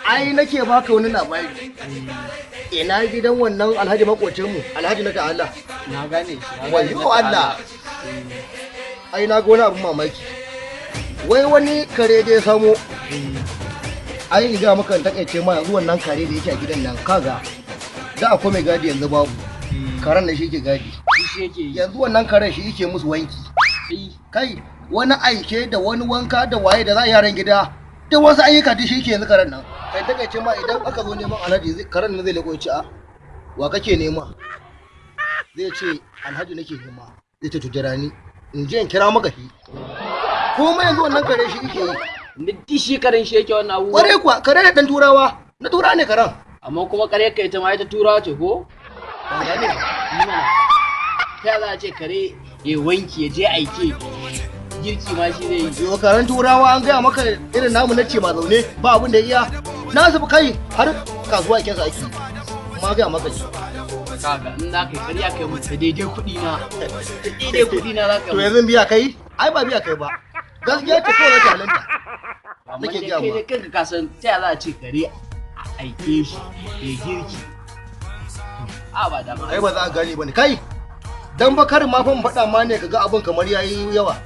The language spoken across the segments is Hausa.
Ai nake baka wani labari. Ina gidan wannan Alhaji makocinmu, Alhaji na ta'ala. Na gane shi. Wayo Allah. Ai na ga wani abin mamaki. Wai wani kare da ya samo. Ai ga maka takaice ma yanzu wannan kare da yake a gidan nan kaga. Da akwai mai gadi yanzu babu. Karen da shi yake gadi. Shi yake yanzu wannan karen shi yake musu wanki. Kai wani aike da wani wanka da waye da za a yaran gida da wasu ayyuka duk shi ke yanzu karen nan. Kai takaice ma idan aka zo neman Alhaji karen nan zai leko ya ce a wa kake nema? Zai ce Alhaji nake nema. Zai ce to jira ni in je in kira maka shi. Komai yanzu wannan kare shi yake yi. Duk shi karen shi yake wannan abubuwa. Kwarai kuwa kare ne dan turawa na tura ne karen. Amma kuma kare ka ita ma ita turawa ce ko? Ban gane ba. Ta za a ce kare ya wanki ya je aike girki ma shi zai yi. Yo karen turawa an gaya maka irin namu na ce ma zaune ba abin da iya na zubi kai har kasuwa ake sa aiki ma gaya maka shi. Kaga in za ka yi karya kai mutu daidai kuɗi na daidai kuɗi na za ka To yanzu biya kai ai ba biya kai ba gaskiya ce kawai talenta. Amma dai kai dai kanka ka san ta za a ce kare a aike shi ya girki. A ba da ai ba za a gane ba ne kai. Dan ba karin ma fa mu faɗa ma ne kaga abin kamar yayi yawa.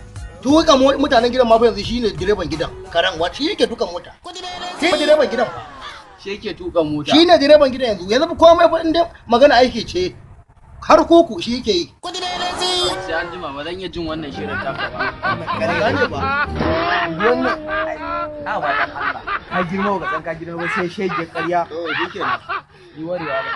Tuka mutanen gidan ma fa yanzu shine direban gidan. Karan wa shi yake tuka mota. Shi direban gidan. Shi yake tuka mota. Shine direban gidan yanzu. Yanzu komai fa inda magana aiki ce. Har koko shi yake yi. Sai an jima ba zan iya jin wannan shirin taka ba. Gane ba. Wannan a ba dan Allah. Ka girma ba san ka girma ba sai shege ƙarya. To shikenan. Ni warewa ba.